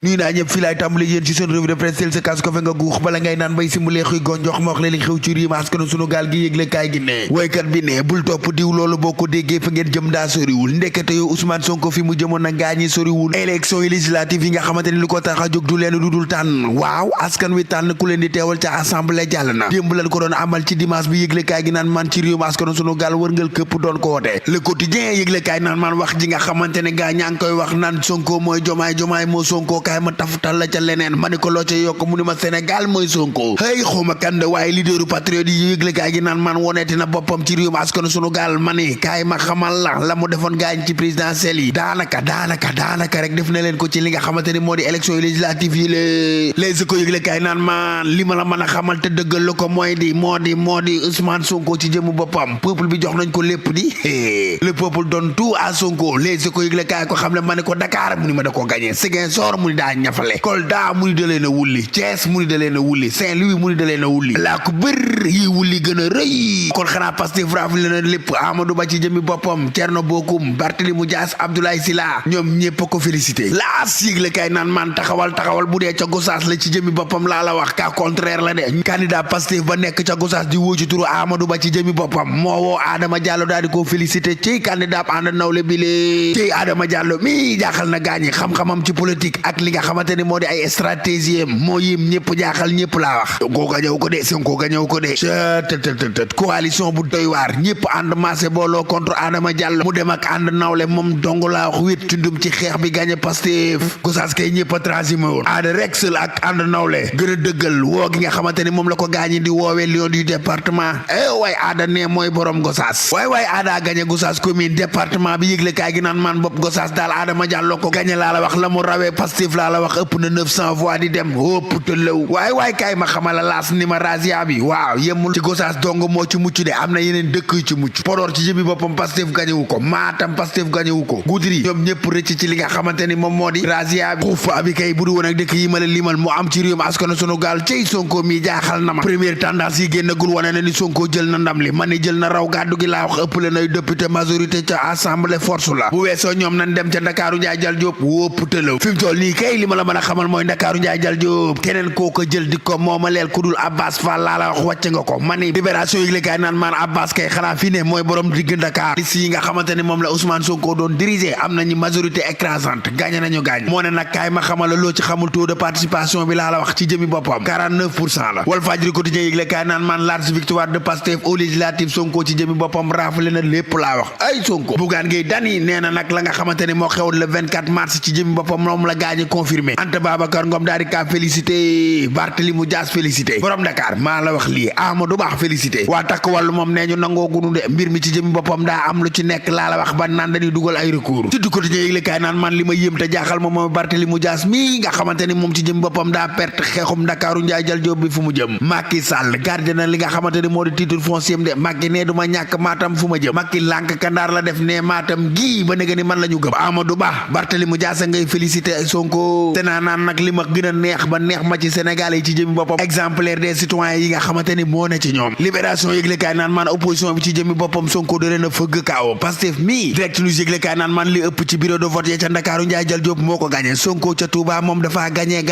nuy naa ñëpp fii laay tàmbali yéen ci seen revue de presse tel sa kaas ko fe nga guux bala ngay naan bay simbulee xuy gonjox ma wax leen li xew ci réew mi askanu sunu gaal gi yëgle kaay gi ne woykat bi ne bul topp diw loolu boo ko déggee fa ngeen jëm daa soriwul ndekete yow Ousmane Sonko fi mu jëmoon na gaañi soriwul élection yi législative yi nga xamante ni li ko tax a jóg du leen lu dul tànn waaw askan wi tànn ku leen di teewal ca assemblée jàll na démb lañ ko doon amal ci dimanche bi yëgle kaay gi naan man ci réew mi askanu sunu gaal wërngal këpp doon ko wote le quotidien yëgle kaay naan man wax ji nga xamante ne gaa ñaa ngi koy wax naan Sonko mooy jomaay moo Sonko kaay ma tafutal ca leneen ma ni ko loo ca yokk mu ni ma Sénégal mooy Sonko hey xawma kan waaye leaderu patriote yi yëgle kaay gi naan man woneeti na boppam ci réew mi askanu sunu gaal ma ni kaay ma xamal la mu defoon gaañ ci présidentielle yi daanaka rek def na leen ko ci li nga xamante ni moo di élection yi législative yi les ko yëgle kaay naan man li ma la mën a xamal te dëggal la ko mooy di moo di Ousmane Sonko ci jëmu boppam peuple bi jox nañ ko lépp di le peuple donne tout à Sonko les ko yëgle kaay ko xam ne ma ne ko Dakar mu ni ma da ko gagné Ziguinchor mu ni daa ñafale Kolda mu ni da leen a wulli Thiès mu ni da leen a wulli Saint-Louis mu ni da leen a wulli laa ko bër yi wulli gën a rëy kon xanaa Pastef rafetlu na lépp Amadou Ba ci jëmi boppam Thierno Bocoum Barthélémy Dias Abdoulaye Sylla ñoom ñépp ko félicité laa sigle kay naan man taxawal bu dee ca Gossas la ci jëmi boppam laa la wax cas contraire la de candidat Pastef ba nekk ca Gossas di woo ci turu Amadou Ba ci jëmi boppam moo woo Adama Diallo daal di ko félicité ci candidat ànd nawle bi lee ci Adama Diallo mi jaaxal na gaañi xam-xamam ci politique ak li nga xamante ni moo di ay stratégie moo yim ñëpp jaaxal ñëpp laa wax Sonko gañew ko de tët coalition bu doy waar ñëpp ànd maase booloo contre Adama Diallo mu dem ak ànd nawle moom dong laa wax wét tundum ci xeex bi gagné Pastef Gossas kay ñëpp a transhumé woon aada rek seul ak ànd nawle gën a dëggal woo gi nga xamante ni moom la ko gaañi di woowee lion du département waay aada ne mooy borom Gossas waay aada gagné Gossas commune département bi yëgle kaay gi naan man bopp Gossas daal Adama Diallo ko gagné laa la wax la mu rawee Pastef laa la wax ëpp na 900 voix di dem ëpp tëlëw waay kaay ma xamala laas ni ma razzia bi waaw yemul ci Gossas dong moo ci mucc de am na yeneen dëkk yu ci mucc Podor ci jëmi boppam Pastef gañewu ko Matam Pastef gañewu ko Goudiri ñoom ñëpp rëcc ci li nga xamante ni moom moo di razzia bi xuufa bi kay bu du woon ak dëkk yi ma la limal mu am ci réew mi askanu sunu gaal cey Sonko mi jaaxal na ma première tendance yi génnagul wane na ni Sonko jël na ndam li man ni jël na raw gàddu gi laa wax ëpp la nay député majorité ca assemblée force la bu weesoo ñoom nañ dem ca Ndakaaru Njaay Jal Jóob wópp tëlaw fi mu toll nii kay li ma la mën a xamal mooy Ndakaaru Njaay Jal Jóob keneen koo ko jël di ko mooma leel ku dul Abbas Fall laa la wax wàcc nga ko mani libération yi kaay naan maan Abbas kay xanaa fii ne mooy borom digg Dakar liste yi nga xamante ne moom la Ousmane Sonko doon diriger am nañu majorité écrasante gagné nañu moo ne nag kaay ma xamal la loo ci xamul taux de participation bi laa la wax ci jëmi boppam 49% la Walfadjri quotidien yi kaay naan maan large victoire de Pastef aux législatives Sonko ci jëmi boppam raafale na lépp laa wax ay Sonko Bougane Gueye Dany nee na nag la nga xamante ne moo xewoon le 24 mars ci jëmi boppam moom la gaañi confirmé Anta Babacar Ngom daal di ka félicité Barthélémy Dias félicité borom Dakar maa la wax lii Amadou Ba félicité waa takk wàllu moom nee ñu nangoo gunu de mbir mi ci jëmi boppam daa am lu ci nekk laa la wax ba naan dañuy dugal ay recours surtout quotidien yëgle kaay naan man li ma yéem te jaaxal moom mooy Barthélémy Dias mii nga xamante ni moom ci jëmi boppam daa perte xeexum Ndakaaru Njaay Jal Jóob bi fu mu jëm Macky Sall gardé na li nga xamante ni moo di titre foncier de Macky nee du ma ñàkk Matam fu ma jëm Macky lànk kandaar la def ne Matam gii ba nega ni man la ñu gëm Amadou Ba Barthélémy Dias ngay félicité Sonko te naa naan nag li ma gën a neex ba neex ma ci Sénégal yi ci jëmi boppam exemplaire des citoyens yi nga xamante ni moo ne ci ñoom libération yëglekaay naan man opposition bi ci jëmi boppam Sonko dore na fëgg kaaw Pastef mi direct news yëglekaay naan man li ëpp ci bureau de vote ya ca Ndakaaru Njaay Jal Jóob moo ko gagné Sonko ca Touba moom dafaa gagné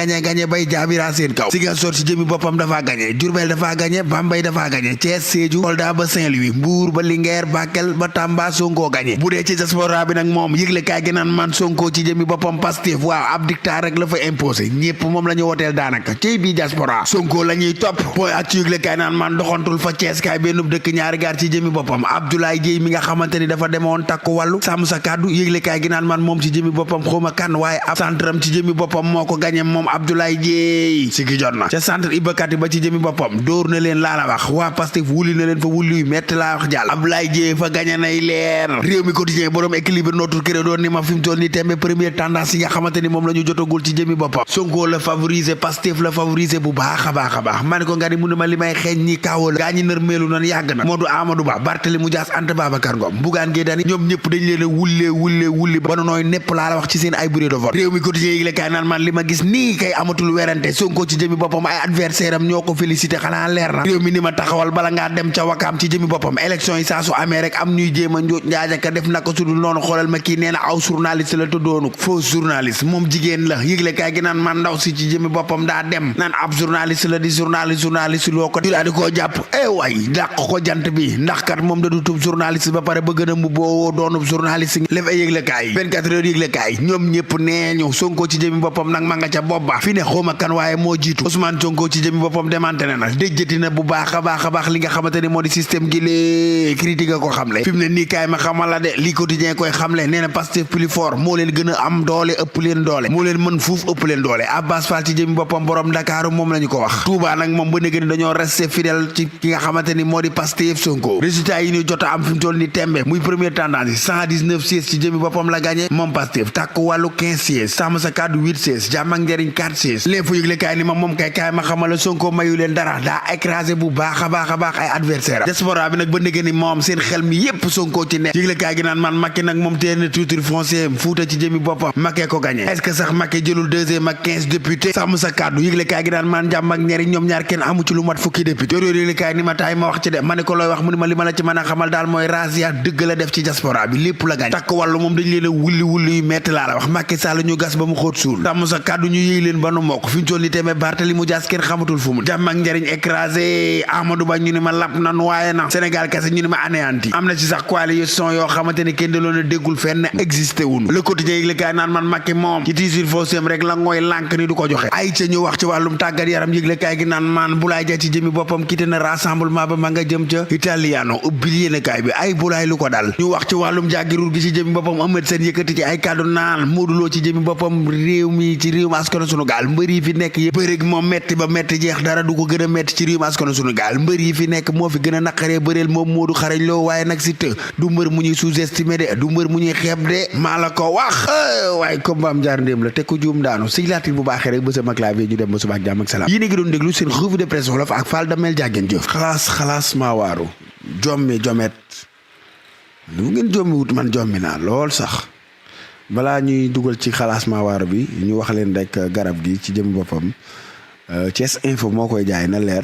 bay jaabira seen kaw Ziguinchor ci jëmi boppam dafaa gagné Diourbel dafaa gagné Bambey dafaa gagné Thiès Sédhiou Kolda ba Saint-Louis Mbour ba Linguère Bakel ba Tamba Sonko gagné bu dee ci diaspora bi nag moom yëglekaay gi naan man Sonko ci jëmi boppam Pastef waaw ab dictat rek la fa imposé ñépp moom la ñu woteel daanaka ci bii diaspora Sonko la ñuy topp booy ak ci yëglekaay naan man doxantul fa Thiès kaay benn dëkk ñaari gaar ci jëmi boppam Abdoulaye Dieye mi nga xamante ni dafa demoon takku wàllu sàmm sa kàddu yëglekaay gi naan man moom ci jëmi boppam xawma kan waaye ab centre am ci jëmi boppam moo ko gagné moom Abdoulaye Dieye si gi jot na ca centre Ibakati ba ci jëmi boppam dóor na leen laa la wax waa Pastef wuli na leen fa wuli yu metti laa wax jàll Abdoulaye Dieye fa gagné nay leer réew mi quotidien borom équilibre notre créé doon ni ma fi mu toll ni tembe première tendance yi nga xamante ni moom la ñu jotagul ci jëmi boppam Sonko la favoriser Pastef la favoriser bu baax a baax ma ne ko nga ni mu ne ma li may xeeñ ñi kaawal gaa ñi nër meelu nan yàgg na moo du Amadou Ba Barthélémy Dias Anta Babacar Ngom Bougane Gueye Dany ñoom ñëpp dañ leen a wullee ba nooy nepp laa la wax ci seen ay bureau de vote réew mi quotidien yi la kaay naan man li ma gis nii kay amatul werante Sonko ci jëmi boppam ay adversaire am ñoo ko félicité xanaa leer na réew mi ni ma taxawal bala ngaa dem ca wakaam ci jëmi boppam élection yi saa su amee rek am ñuy jéem a njaajaka def naka sudul noonu xoolal ma kii nee na aw journaliste la te doonu faux journaliste moom jigéen neen la yëglekaay gi naan man ndaw si ci jëmi boppam daa dem naan ab journaliste la di journaliste loo ko di laa di koo jàpp waay dàq ko jant bi ndax kat moom da du tub journaliste ba pare bëgg na mu boowoo doonub journaliste lef ay yëglekaay 24 heures yëglekaay ñoom ñëpp neeñu Sonko ci jëmi boppam nag ma nga ca bopp ba fi ne xawma kan waaye moo jiitu Ousmane Sonko ci jëmi boppam demante ne nag déjjati na bu baax a baax li nga xamante ni moo di système gi lée critique a ko xamle fi mu ne nii kaay ma xamal la de lii quotidien koy xamle nee na Pastef plus fort moo leen gën a am doole ëpp leen doole moo leen mën fuuf ëpp leen doole Abbas Fall ci jëmi boppam borom Dakar moom lañu ko wax Touba nag moom ba nekk ni dañoo resté fidèle ci ki nga xamante ni moo di Pastef Sonko résultat yi ñu jot a am fi mu toll ni tembe muy première tendance yi 119 sièges ci jëmi boppam la gagné moom Pastef tàkk wàllu 15 sièges sàmm sa kàddu 8 sièges jàmm ak njëriñ 4 sièges l'info yëgle kaay ni ma moom kay kaay ma xamal la Sonko mayu leen dara daa écrasé bu baax a baax ay adversaire am diaspora bi nag ba nekk ni moom seen xel mi yépp Sonko ci ne yëgle kaay gi naan man Macky nag moom teel na titre foncier Fuuta ci jëmi boppam Macky ko gagné est-ce que sax Macky jëlul deuxième ak 15 députés sàmm sa kàddu yëgle kaay gi naan man jàmm ak njëriñ ñoom ñaar kenn amu ci lu mat fukki député yooyu yëgle kaay ni ma taay ma wax ci de ma ne ko looy wax mu ni ma li ma la ci mën a xamal daal mooy razzia dëgg la def ci diaspora bi lépp la gañ takk wàllu moom dañ leen a wulli yu metti laa la wax Macky Sall ñu gas ba mu xóot suul sàmm sa kàddu ñu yëy leen ba nu mokk fi ñu toll ni téemee Barthélémy Dias kenn xamatul fu mu jàmm ak njëriñ écrasé Amadou Ba ñu ni ma lap nan waaye na Sénégal kese ñu ni ma anéanti am na ci sax coalition yoo xamante ni kenn daloon a déggul fenn existé wun le quotidien yëgle kaay naan man Macky moom ci titre foncier rek la ngooy lànk ni du ko joxe ay ca ñu wax ci wàllum tàggat yaram yëgle kaay gi naan man Boulaye Dia ci jëmi boppam quitté na rassemblement ba ma nga jëm ca Italiano ubbil yéene kaay bi ay Boulaye lu ko dal ñu wax ci wàllum jàggiruur gi ci jëmi boppam Ahmed Sène yëkkati ci ay kàddu naan Modou Lo ci jëmi boppam réew mi ci réew mi askanu sunu gaal mbër yi fi nekk yëpp bëreeg moom metti ba metti jeex dara du ko gën a metti ci réew mi askanu sunu gaal mbër yi fi nekk moo fi gën a naqaree bëreel moom Modou xarañ loo waaye nag si të du mbër mu ñuy sous-estimé de du mbër mu ñuy xeeb de maa la ko wax waaye combat am jaar ndéem la te ko juum daanu siglatil bu baaxee rek bësa ma clavier ñu dem ba suba ak jàmm ak salaam yéen a ngi doon déglu seen revue de presse wolof ak Fall Damel jàggeen jëf xalaas maa waaru jommi jomet lu ngeen jommi wut man jommi naa lool sax balaa ñuy dugal ci xalaas maa waaru bi ñu wax leen rek garab gi ci jëm boppam Thiès Info moo koy jaay na leer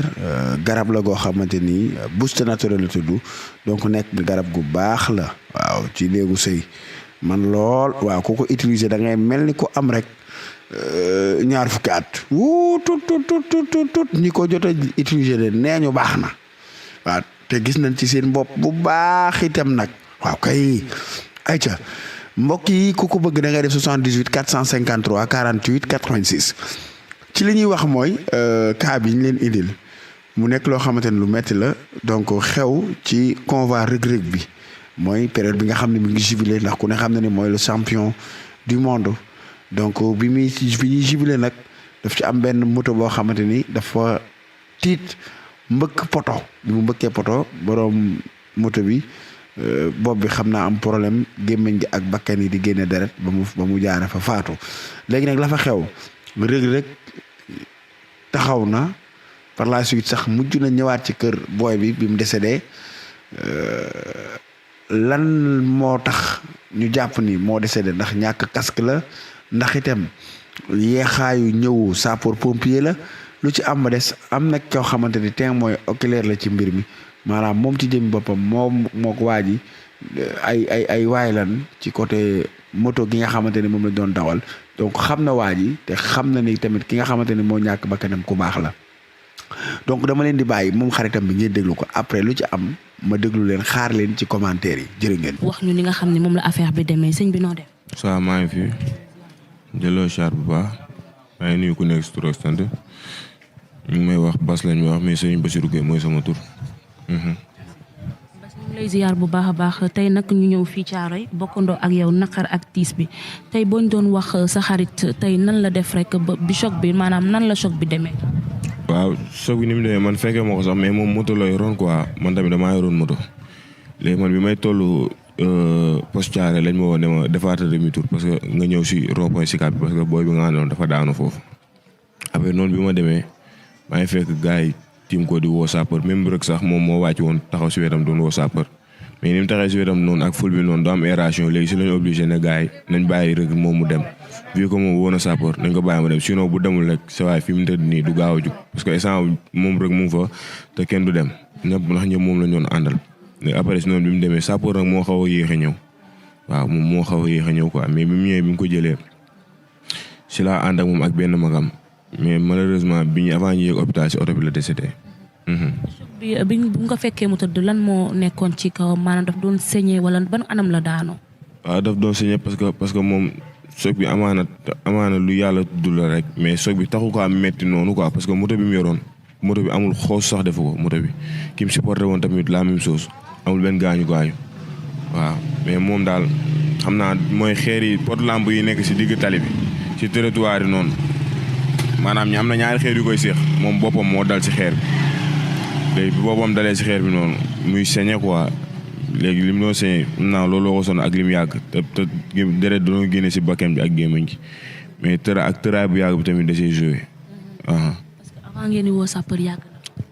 garab la goo xamante ni booster naturel la tudd donc nekk garab gu baax la waaw ci néegu sëy man lool waaw ku ko utiliser da ngay mel ni ko am rek ñaar fukki at wuu tut ñi ko jot a utiliser de nee ñu baax na waaw te gis nañ ci seen bopp bu baax itam nag waaw kay ayca mbokk yi ku ko bëgg da ngay def 78 453 48 86 ci li ñuy wax mooy cas bi ñu leen indil mu nekk loo xamante ne lu metti la donc xew ci convoi Reug-Reug bi mooy période bi nga xam ne mi ngi jubilé ndax ku ne xam ne ni mooy le champion du monde donc bi ñuy jubilé nag daf ci am benn moto boo xamante ni dafa tiit mbëkk poto bi mu mbëkkee poto boroom moto bi bopp bi xam naa am problème gémmiñ gi ak bakkan yi di génne deret ba mu jaare fa faatu léegi nag la fa xew Reug-Reug taxaw na par la suite sax mujj na ñëwaat ci kër booy bi mu décédé lan moo tax ñu jàpp ni moo décédé ndax ñàkk casque la ndax itam yeexaayu ñëwu sapeur pompier la lu ci am ba des am na koo xamante ni témoin oculaire la ci mbir mi maanaam moom ci jëmi boppam moo ko waa ji ay waay lan ci côté moto gi nga xamante ni moom la doon dawal donc xam na waa ji te xam na ni tamit ki nga xamante ni moo ñàkk bakkanam ku baax la donc dama leen di bàyyi moom xaritam bi ngeen déglu ko après lu ci am ma déglu leen xaar leen ci commentaire yi jërë ngeen. wax ñu li nga xam ne moom la affaire bi demee sëñ bi noo def. ça maa ngi fi jëloo char bu baax maa ngi nuyu ku nekk si tur ak sant ñu ngi may wax Bas lañ may wax mais sëñ Bassirou Gueye mooy sama tur. Bas ñu lay ziar bu baax a baax tey nag ñu ñëw fii Thiaroye bokkandoo ak yow naqar ak tiis bi tey boo ñu doon wax sa xarit tey nan la def rek ba bi choc bi maanaam nan la choc bi demee. waaw choc bi ni mu demee man fekkee ma ko sax mais moom moto la yoroon quoi man tamit damaa yoroon moto léegi man bi may toll poste Thiaroye lañ ma woo ne ma defaata demi-tour parce que nga ñëw si rond-point Sicap bi parce que booy bi nga àndoon dafa daanu foofu après noonu bi ma demee maa ngi fekk gars yi tiim ko di woo sapeur même rek sax moom moo wàcc woon taxaw si wetam doon woo sapeur mais ni mu taxee si wetam noonu ak ful bi noonu du am aération léegi si lañu obligé ne gars yi nañ bàyyi rek moom mu dem vu que moom woon na sapeur nañ ko bàyyi mu dem sinon bu demul rek sa waay fi mu tëdd nii du gaaw a jug parce que instant moom rek mu ngi fa te kenn du dem ñëpp ndax ñëpp moom la ñu doon àndal mais après si noonu bi mu demee sapeur nag moo xaw a yéex a ñëw waaw moom moo xaw a yéex a ñëw quoi mais bi mu ñëwee bi mu ko jëlee si laa ànd ak moom ak benn magam mais malheureusement bi ñu avant ñu yegg hôpital si oto bi la décédé. bi bu nga fekkee mu tëdd lan moo nekkoon ci kaw maanaam daf doon saigné wala ban anam la daanoo. waaw daf doon saigné parce que moom choc bi amaana lu yàlla tudd la rek mais choc bi taxu ko am metti noonu quoi parce que moto bi mu yoroon moto bi amul xoos sax defu ko moto bi ki mu supporté woon tamit la même chose amul benn gaañu waaw mais moom daal xam naa mooy xeer yi pot lampe yi nekk si digg tali bi si territoire yi noonu maanaam ñi am na ñaari xeer yu koy séex moom boppam moo dal si xeer bi léegi bi boppam dalee si xeer bi noonu muy saigné quoi léegi li mu doon saigné naa looloo ko sonn ak li mu yàgg te deret doon génne si bakkan bi ak gémmiñ gi mais tëraay bu yàgg bi tamit da see joué. parce que avant ngeen di woo sapeur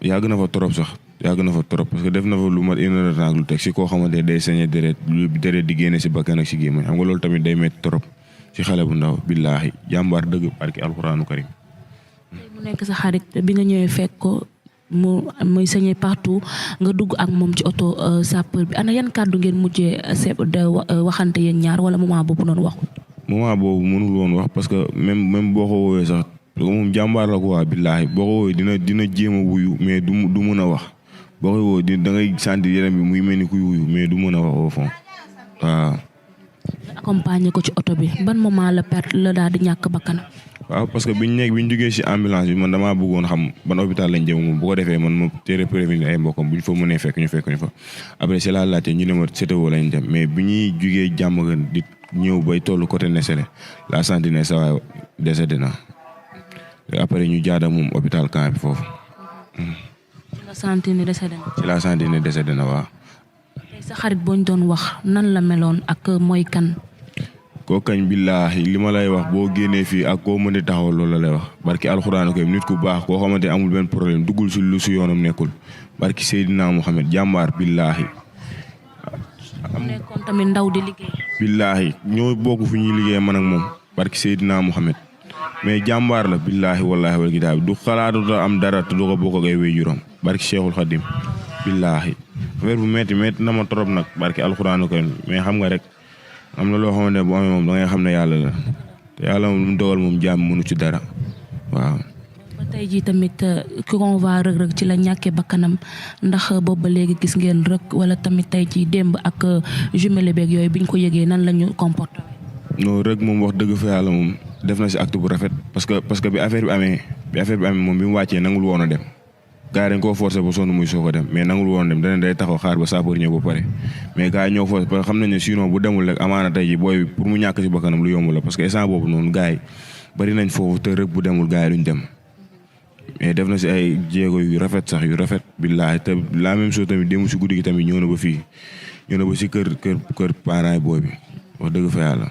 yàgg na fa trop sax yàgg na fa trop parce que def na fa lu mat une heure de temps lu teg si koo xamante ne day saigné deret di génne si bakkan ak si gémmiñ xam nga loolu tamit day métti trop si xale bu ndaw billaahi jàmbaar dëgg barki alxuraanu karim. mu nekk sa xarit bi nga ñëwee fekk ko muy saigné partout nga dugg ak moom ci oto sapeur bi ana yan kàddu ngeen mujjee waxante yéen ñaar wala moment boobu noonu waxu. moment boobu mënul woon wax parce que même boo ko woowee sax moom jàmbaar la quoi billaahi boo ko woowee dina jéem a wuyu mais du mën a wax boo koy woo da ngay sentir yaram bi muy mel ni kuy wuyu mais du mën a wax au fond waaw. accompagner ko ci oto bi ban moment la perte la daal di ñàkk bakkanam. waaw parce que biñ jógee si ambulance bi man damaa bëggoon xam ban hôpital lañ jëm moom bu ko defee man ma teel a prévenir ay mbokkam bu ñu fa mënee fekk ñu fa après c'est la laajte ñu ne ma CTO lañ dem mais bi ñuy jógee Diamaguène di ñëw bay tollu côté Nesele la santé ne sa waay décédé na après ñu jaada moom hôpital camp bi foofu. ci la santé ne décédé na. ci la santé ne décédé na waaw. tey sa xarit boo ñu doon wax nan la meloon ak mooy kan. koo kañ billaahi li ma lay wax boo génnee fii ak koo mën di taxaw loolu la lay wax barki alxuraan ko nit ku baax koo xamante amul benn problème duggul si lu si yoonam nekkul barki Seydina Muhammad jàmbaar billaahi. am nekkoon tamit ndaw di liggéey. billaahi ñoo bokk fu ñuy liggéey man ak moom barki Seydina Muhammad mais jàmbaar la billaahi wallaahi wal kitaab du xalaatu am dara te du ko bokk ak ay waajuram barki Cheikhul Khadim billaahi affaire bu metti na ma trop nag barki alxuraan ko mais xam nga rek. am na loo xamante ne bu amee moom da ngay xam ne yàlla la te yàlla moom lu mu dogal moom jaam mënu ci dara waaw. ba tey jii tamit ki convoi Reug Reug ci la ñàkkee bakkanam ndax boobu ba léegi gis ngeen Reug wala tamit tey jii démb ak jumelle beeg yooyu bi ñu ko yëgee nan la ñu comporté. non Reug moom wax dëgg fa yàlla moom def na si acte bu rafet parce que bi affaire bi amee moom bi mu wàccee nangul woon a dem. gars yi dañ koo forcé ba sonn muy soog a dem mais nangul woon dem dana day taxaw xaar ba sapeur ñëw ba pare mais gars yi ñoo forcé parce que xam nañ ne sinon bu demul rek amaana tey ji booy pour mu ñàkk si bakkanam lu yomb la parce que instant boobu noonu gars yi bari nañ foofu te rek bu demul gars yi duñ dem mais def na si ay jéego yu rafet sax yu rafet billaahi te la même chose tamit démb si guddi gi tamit ñëw na ba fii ñëw na ba si kër parents yi booy bi wax dëgg fa yàlla.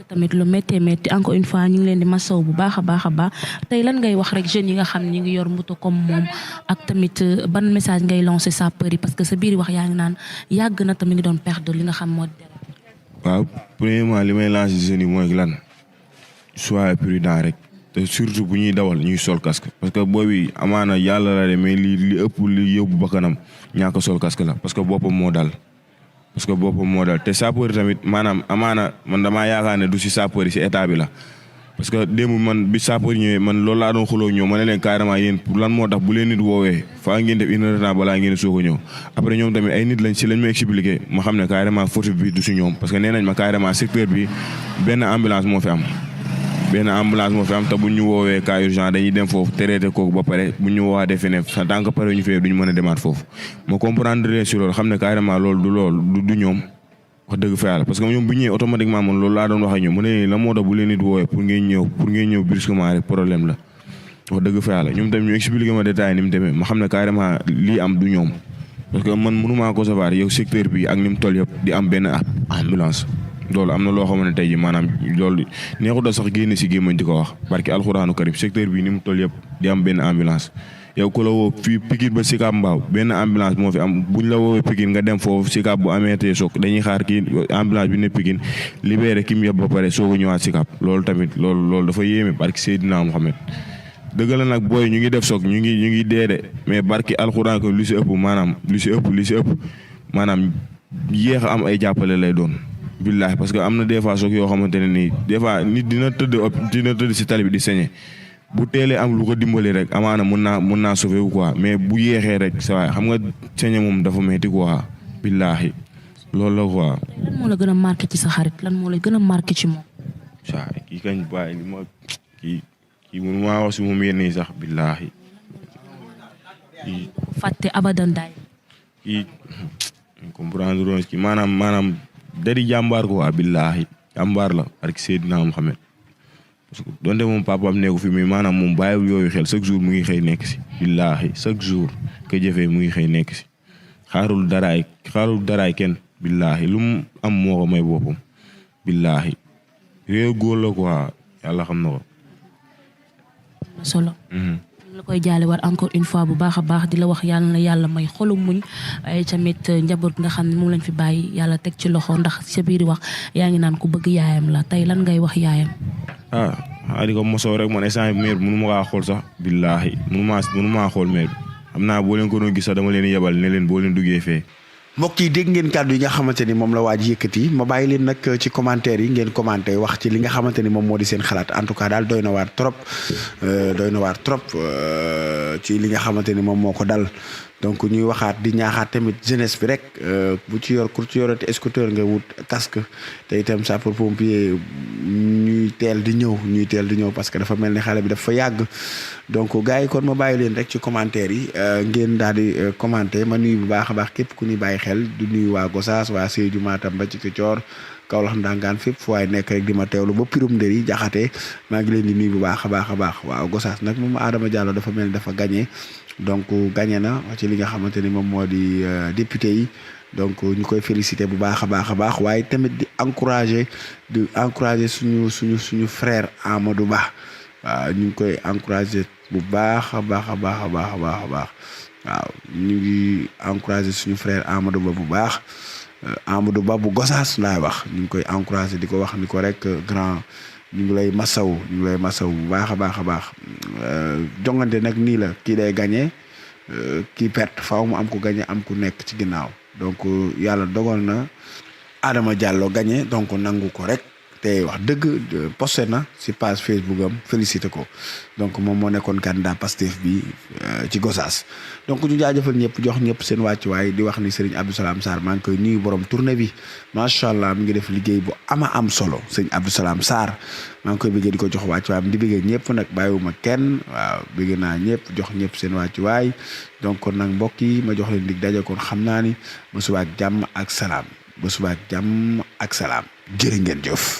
tamit lu méttee métti encore une fois ñu ngi leen di masaw bu baax a baax tey lan ngay wax rek jeunes yi nga xam ne ñu ngi yor moto comme moom ak tamit ban message ngay lancer sapeur yi parce que sa biir wax yaa ngi naan yàgg na tamit ngi doon perdre li nga xam moo di. waaw premièrement li may lancer jeunes yi mooy lan soyez prudent rek te surtout bu ñuy dawal ñuy sol casque parce que booy bi amaana yàlla la de mais li ëpp li yóbbu bakkanam ñàkk sol casque la parce que boppam moo dal. te sapeur tamit maanaam amaana man damaa yaakaar ne du si sapeur yi si état bi la parce que démb man bi sapeur ñëwee man loolu laa doon xuloo ñëw ma ne leen carrément yéen pour lan moo tax bu leen nit woowee faa ngeen def une heure de temps balaa ngeen soog a ñëw après ñoom tamit ay nit lañ si lañ ma expliqué ma xam ne carrément faute bi du si ñoom parce que nee nañ ma carrément secteur bi benn ambulance moo fi am te bu ñu woowee cas urgent dañuy dem foofu traité kooku ba pare bu ñu woowaatee feneen en tant que pare ñu fee duñu mën a demaat foofu ma comprendre leen si loolu xam ne carrément loolu du ñoom wax dëgg fa yàlla parce que ñoom bu ñëwee automatiquement man loolu laa doon wax ak ñoom mu ne la moo tax bu leen nit woowee pour ngeen ñëw brusquement rek problème la wax dëgg fa yàlla ñoom tamit ñu expliqué ma détail ni mu demee ma xam ne carrément lii am du ñoom parce que man mënumaa ko savoir yow secteur bi ak ni mu toll yëpp di am benn ambulance loolu am na loo xamante ne tey jii maanaam loolu neexut a sax génne si gémmañ di ko wax barki alxuraanu karim secteur bi ni mu toll yëpp di am benn ambulance yow ku la woo fii Pikine ba Sicap Mbao benn ambulance moo fi am buñ la woowee Pikine nga dem foofu Sicap bu amee tee soog dañuy xaar kii ambulance bi ne Pikine libéré ki mu yëpp ba pare soog a ñëwaat Sicap loolu tamit loolu dafa yéeme barki Seydina Mohamed dëgg la nag booy ñu ngi def soog ñu ngi dee de mais barki alxuraan ko lu si ëpp maanaam yéex a am ay jàppale lay doon billahi parce que am na des fois soog yoo xamante ne nii des fois nit dina tëdd si tali bi di saigner bu teelee am lu ko dimbali rek amaana mun naa sauver wu quoi mais bu yéexee rek sa waay xam nga saigner moom dafa metti quoi billahi loolu la quoi. lan moo la gën a marqué ci sa xarit lan moo la gën a marqué ci moom. saa kii kañ bàyyi li ma kii mënu maa wax si moom yenn yi sax billahi fàtte abadan daay. kii comprendre loolu kii maanaam dari jàmbaar ko waa billahi jàmbaar la ak Seydina Muhammad parce que donte moom papaam nekku fi mais maanaam moom bàyyiwul yooyu xel chaque jour mu ngi xëy nekk si billahi chaque jour que jëfee mu ngi xëy nekk si xaarul daraay kenn billahi lu mu am moo ko may boppam billahi réew góor la quoi yàlla xam na ko. solo. la koy jaale war encore une fois bu baax a baax di la wax yàlla na yàlla may xolu muñ ay tamit njaboot nga xam ne moom lañ fi bàyyi yàlla teg ci loxo ndax sa biir wax yaa ngi naan ku bëgg yaayam la tey lan ngay wax yaayam. di ko mosoo rek man instant bi meer bi mënu ma kaa xool sax billaahi mënu maa xool meer bi xam naa boo leen ko doon gis sax dama leen yebal ne leen boo leen duggee fee. mbokk yi dégg ngeen kàddu yi nga xamante ni moom la waaj yëkkati ma bàyyi leen nag ci commentaire yi ngeen commenté wax ci li nga xamante ni moom moo di seen xalaat en tout cas daal doy na waar trop ci li nga xamante ni moom moo ko dal donc ñuy waxaat di ñaaxaat tamit jeunesse bi rek bu ci yorati scooter nga wut casque te itam sapeur pompier ñuy teel di ñëw parce que dafa mel ni xale bi dafa yàgg donc gars yi kon ma bàyyi leen rek ci commentaire yi ngeen daal di commenter ma nuyu bu baax a baax képp ku ñuy bàyyi xel di nuyu waa Gossas waa Sédhiou Matam ba ci Kicoor Kaolack Ndangaan fépp fu waay nekk rek di ma teewlu ba Pirum Ndëri Jaxate maa ngi leen di nuyu bu baax a baax waaw Gossas nag moom Adama Diallo dafa mel ni dafa gagné donc gagné na ci li nga xamante ni moom moo di député yi donc ñu koy félicité bu baax a baax waaye tamit di encourager suñu frère Amadou Ba waaw ñu ngi koy encourager bu baax a baax waaw ñu ngi encourager suñu frère Amadou Ba bu baax Amadou Ba bu Gossas laay wax ñu ngi koy encourager di ko wax ni ko rek grand ñu ngi lay masaw bu baax a baax jongante nag nii la kii day gagné kii perte faaw mu am ku gagné am ku nekk ci ginnaaw donc yàlla dogal na Adama Diallo gagné donc nangu ko rek te wax dëgg posté na si page Facebook am félicité ko donc moom moo nekkoon candidat Pastef bi ci Gossas donc ñu jaajëfal ñëpp jox ñëpp seen wàccuwaay di wax ni Serigne Abdou Salam Sarr maa ngi koy nuyu borom tournée bi macha allah mi ngi def liggéey bu am solo Serigne Abdou Salam Sarr maa ngi koy bëggee di ko jox wàccuwaay di bëggee ñëpp nag bàyyiwuma kenn waaw bëgg naa ñëpp jox ñëpp seen wàccuwaay donc kon nag mbokk yi ma jox leen dig daje kon xam naa ni ba suba ak jàmm ak salaam jërë ngeen jëf.